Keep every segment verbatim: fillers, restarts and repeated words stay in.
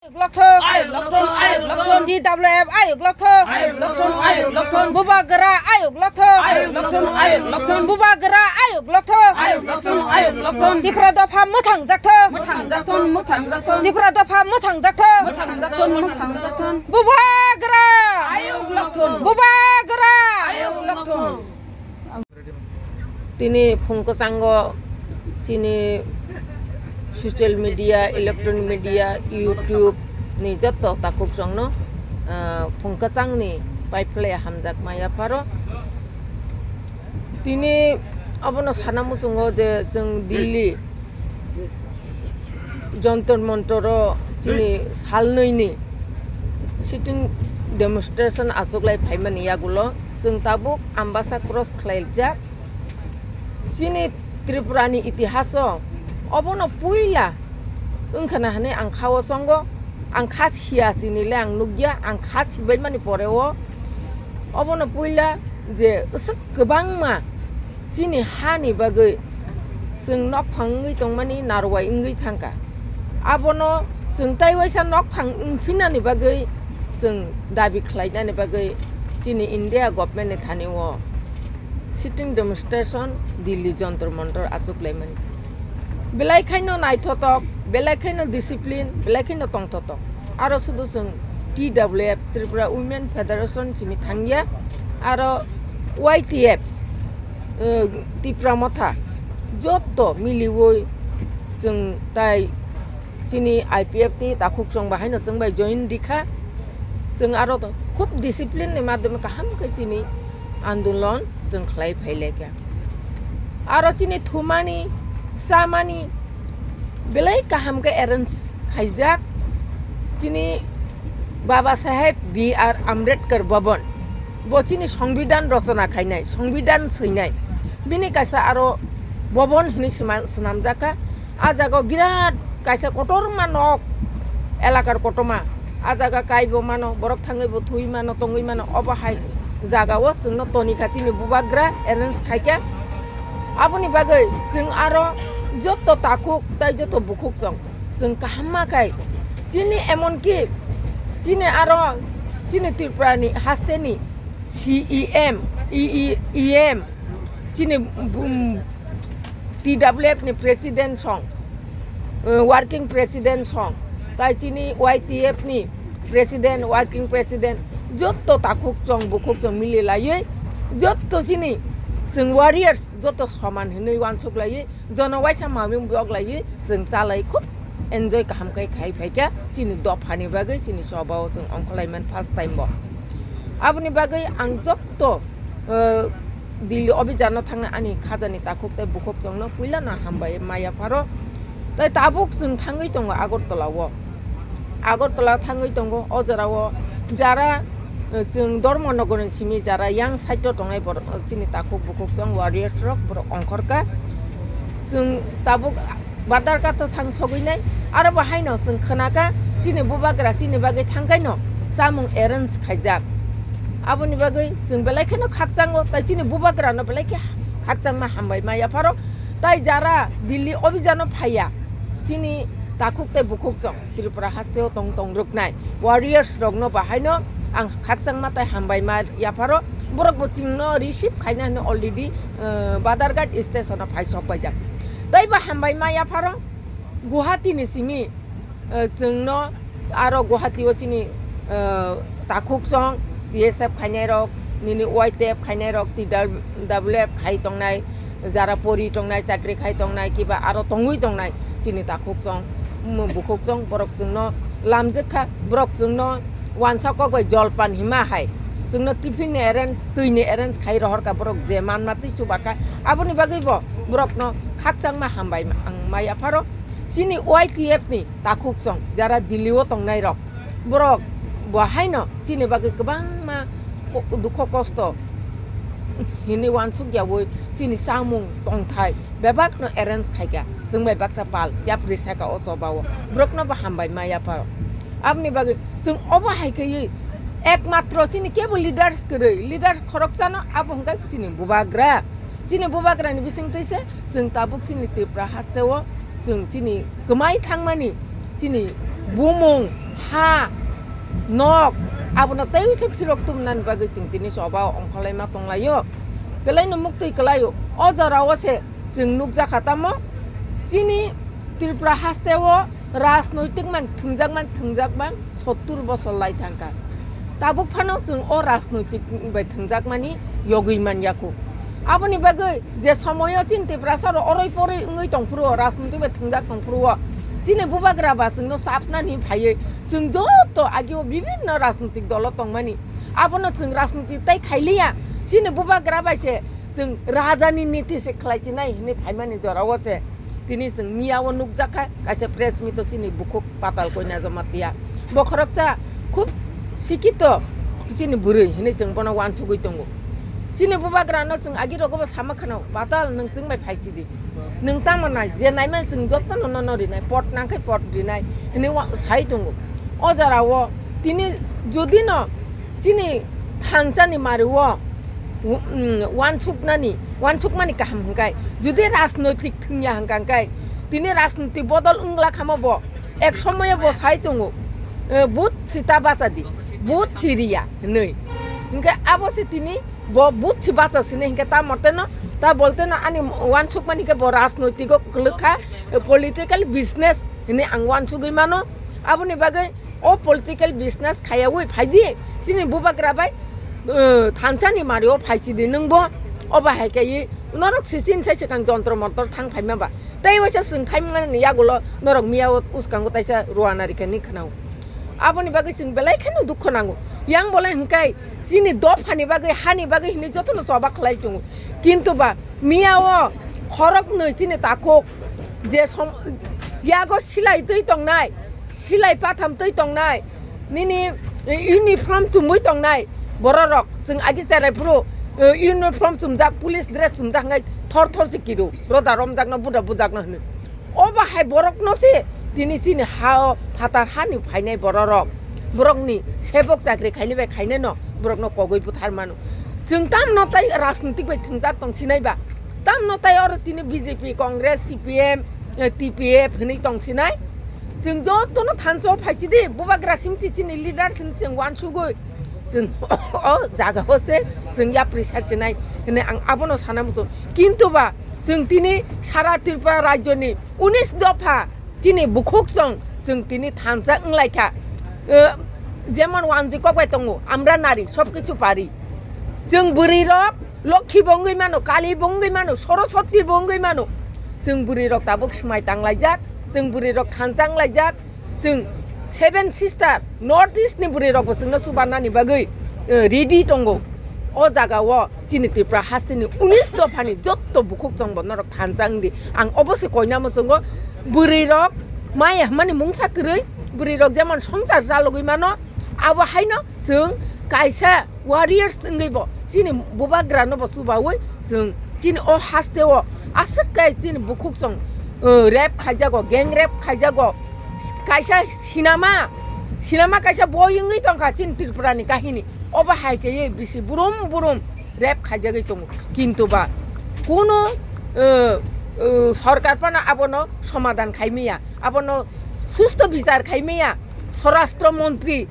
Ayuk lokthok. Ayuk lokthok, ayuk lokthok. T W F ayuk lokthok. Ayuk lokthok, ayuk lokthok. Bubagra ayuk lokthok. Ayuk lokthok, ayuk lokthok. Bubagra ayuk lokthok. Ayuk lokthok, ayuk lokthok. Tipra dopha mwthang jakthok. Mwthang jakthok, mwthang jakthok. Tipra dopha mwthang jakthok. Mwthang jakthok, mwthang jakthok. Bubagra. Ayuk lokthok. Bubagra. Ayuk lokthok. Tini phung kwchango chini social media, electronic media, YouTube ni jotto takhuk chwngno, ah, phung kwchangni paiphlai hamjakma yapharo. Tini abono sana muchungo je chwng Delhi Jantar Mantaro chini salnwini sitting demonstration achuklai phaimani yagulo chwng tabuk Ambasa cross khlaijak. Chini Tripurani itihaso obono puila wngkhana hwnwi ang khao chongo, ang kha siya chinile ang nukya, ang kha sibaimani poreo obono puila je aswk kwbangma chini hani bagwi chwng nokphang wngwi tongmani narwai wngwi thangkha. Abono chwng tai waisa nokphang wngphinani bagwi chwng dabi khlainani bagwi chini India government ni thani o sitting demonstration Delhi Jantar Mantar achuklaimani. Belai khaino naithotok, belai khaino discipline, belai khaino tongthotok. Aro sudu chwng T W F, Tripura Women Federation chini thangya, aro Y T F, eh, Tipra Motha, jotto miliwi chwng tai chini I P F T takhuk chwng bahaino chwng bai join rikha. Chwng aro to khub discipline ni madhyome kaham khe chini andolon chwng khlai phailaikha. Aro chini thumani, chamani belai kaham khe arrange khaijak. Chini Baba Saheb B R Ambedkar Bhavan, bo chini Songbidan rochona khainai, Songbidan swinai, bini kaisa aro bhavan hinwi sima-, swnamjakha. A jaga o birat kaisa kotorma nok, elakar kotorma. A jaga kaibo mano, borok thangwi bo thwi mano, tongwi mano. Obo hai jaga o chwngno tonikha chini bubagra arrange khaikha. Aboni bagwi chwng aro joto takhuk tai joto bukhuk chwng, chwng kaham ma khai chini, emonki chini aro chini Tripura ni haste ni C E M, E E, E M, chini, um, T W F ni president song, uh, working president song, tai chini Y T F ni president, working president, jotto takhuk chwng bukhuk chwng mili laiwi, jotto chini chwng warriors, jotto soman hinwi wansuk laiwi, jono waisa mamung bok laiwi chwng chalai khub enjoy kaham khai khai phaikha chini dophani bagwi, chini choba o chwng ongkhorlaiman first time bo. Aboni bagwi ang jotto, uh, Delhi obijano thangna ani khajani takhuk tei bukhuk chwngno puilano hambai ma yapharo. Tai tabuk chwng thangwi tongo Agartala o. Agartala thangwi tongo, o jora o jara, uh, chwng Dharmanagar ni simi jara yang side o tongnai borok, chini takhuk bukhuk chwng warriors rok borok ongkhorkha. Chwng tabuk Badarghat o thang sogwi nai, aro bo haino chwng khwnakha chini bubagra chini bagwi thangkhaino chamung arrange khaijak. Aboni bagwi chwng belai kheno khakchango, tai chini bubagrano belai khe khakchangma hambai ma yapharo. Tai jara Delhi obijano phaiya, chini takhuk tei bukhuk chwng Tripura haste o tong tong rwknai warriors rokno bahaino ang khakchangma tai hambai ma yapharo. Borok bo chwngno receive khaina hwnwi already, eh, Badarghat station o phai sok paijak. Tai bo hambai ma yapharo Guwahati ni simi, eh, chwngno aro Guwahati o chini, eh, takhuk chwng T S F khainai rok, nini Y T F khainai rok, T W F khai tongnai, jara pori tongnai, chakri khai tongnai, kiba aro tongwi tongnai chini takhuk chwng, mm, bukhuk chwng, borok chwngno lamjwk kha, borok chwngno wansa kok bai jolpan hima hai, chwngno tiffin ni arrange, twi ni arrange khai rohor kha, borok je manma twi chuba kha, aboni bagwi bo borokno khakchangma hambai ang ma yapharo. Chini Y T F ni takhuk chwng jara Delhi o tongnai rok, borok bo haino chini bagwi kwbangma ko-, dukho kosto hinwi wansuk yaui chini chamung tongthai bebakno arrange khaikha, chwng bai baksa pal yapri saka o choba o, borokno bo hambai ma yapharo. Aboni bagwi chwng obo hai khaiwi ekmatro chini kebo leaders kwrwi, leaders khoroksano abo hwnkhe chini bubagra. Chini bubagrani bisingtwi se chwng tabuk chini Tripura haste o chwng chini kwmai thangmani chini bumung ha, nok, abono teibo se phirok tumnani bagwi chwng tini choba ongkhorlaima tonglaio, belaino muktwi kwlaio. O jorao se chwng nukjakha tamo chini Tripura hasteo rajnoitik mang thwngjak mang thwngjak mang sottur bosor lai thangkha. Tabuk phano chwng o rajnoitik bai thwngjak mani yogwi man yaku. Aboni bagwi je somoyo chini Tiprasa rok oroi poroi wngwi tongphuru o, rajnoitik bai thwngjak tongphuru o, chini bubagra ba chwngno chapnani phaiwi chwng joto agio bibinno rajnoitik dolo tongmani. Abono chwng rajnoitik tai khailiya, chini bubagra bai se chwng rajani niti se khlai chinai hinwi phaimani jorao se. Tini chwng miyao nukjakha kaisa press meet o chini bukhuk Patal Koina Jamatia. Bokhoroksa khub sikito chini bwrwi hinwi chwng bono uansugwi tongo. Chini bubagrano chwng agirogobo sama khano, "Patal, nwng chwng bai phaisidi. Nwng tamo nai, je naimani chwng jotono nono rinai, pot nangkhai pot rinai," hinwi wa-, sai tongo. O jorao tini judino chini thansani mario, um, uansuknani, uansukmani kaham hwnkhe, judi rajnoitik thwngya hwnkha hwnkhe, tini rajnoitik bodol wngla khamo bo, ek somoyo bo sai tongo, eh, "Vote si ta bacha di, vote si riya," hinwi. Hwnkhe abo se tini bo vote si bacha sini hwnkhe ta morteno, ta bolteno ani uansukmani khe bo rajnoitiko kwlwkha, eh, political business hinwi ang uansugwi mano. Aboni bagwi o political business khayawi phaidi, chini bubagra bai, uh, thansani mario phaisidi nwngbo. Obo hai khe norok sisin sai swkang jontro montor thang phaima ba, tei waisa chwng thaimani yagulo norok miya o uskango taisa ruana rikha hinwi khwnao. Aboni bagwi chwng belai kheno dukho nango. Yang bolai hwnkhe chini dophani bagwi, hani bagwi hinwi jotono choba khlai tongo. Kintu ba miya o khoroknwi chini takhuk je som-, yago silai twi tongnai, silai patham twi tongnai, nini uniform chumui tongnai bororok. Chwng agi cherai phuru, eh, uniform chumjak, police dress chumjak hwnkhe thor thor se kiru, roda romjakno, buda bujakno hwnwi. Obo hai borokno se tini chini ha o phatar hani phainai bororok, borokni sebok chakri khainai bai khainaino borokno kogwi buthar mano. Chwng tamno tai rajnitik bai thwngjak tong sinai ba? Tamno tai oro tini B J P, Congress, C P M, eh, T P F hinwi tong sinai? Chwng jotono thansa o phaisidi, bubagra simsi chini leader sini chwng uansugwi chwng o jaga o se chwng yapri sar chinai hinwi ang abono sana muchung. Kintu ba chwng tini sara Tripura rajyoni unis dopha chini bukhuk chwng, chwng tini thansa wnglaikha. Eh, jemon wanji kok bai tongo, "Amra nari, sobkichu pari." Chwng bwrwi rok Lokhi bo wngwi mano, Kali bo wngwi mano, Soroswati bo wngwi mano. Chwng bwrwi rok tabuk swmai tanglaijak, chwng bwrwi rok thansa wnglaijak, chwng Seven Sister, North East ni bwrwi rok bo chwngno chubanani bagwi, eh, ready tongo. O jaga o chini Tripura hasteni unis dophani jotto bukhuk chwng bo norok thansa wngdi. Ang obo se koina muchungo, bwrwi rok maya hwnmani mungsa kwrwi, bwrwi rok jemon songsar chalogwi mano, abo haino chwng kaisa warriors wngwi bo chini bubagra no bo chubawi chwng chini o haste o aswk kai chini bukhuk chwng, uh, rape khaijago, gang rape khaijago, kaisa sinama, sinama kaisa boi wngwi tongkha chini Tripura ni kahini. Obo hai khe bisi burum burum rape khaijagwi tongo. Kintu ba kuno, uh, uh, sorkar phano abono somadan khaimaya, abono susto bichar khaimaya. Swarashtra montri,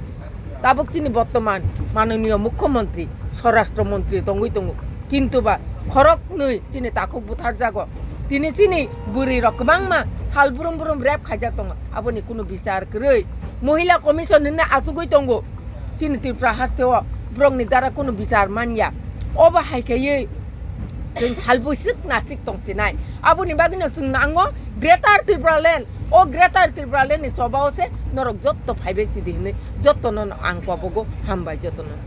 tabuk chini bottoman manoniyo mukhyamantri, swarashtra montri tongwi tongo. Kintu ba khoroknwi chini takhuk butharjago. Tini chini bwrwi rok kwbangma sal brum brum rape khaijak tongo. Aboni kunu bichar kwrwi. Mohila commission hinwi achugwi tongo. Chini Tripura haste o borokni dara kunu bichar manya. Obo hai khe chwng salbwisik nasik tong chinai. Aboni bagwino chwng nango Greater Tripura Land. O Greater Tripura Land ni choba o se norok jotto phaibai sidi hinwi jottono ang kobogo hambai jottono.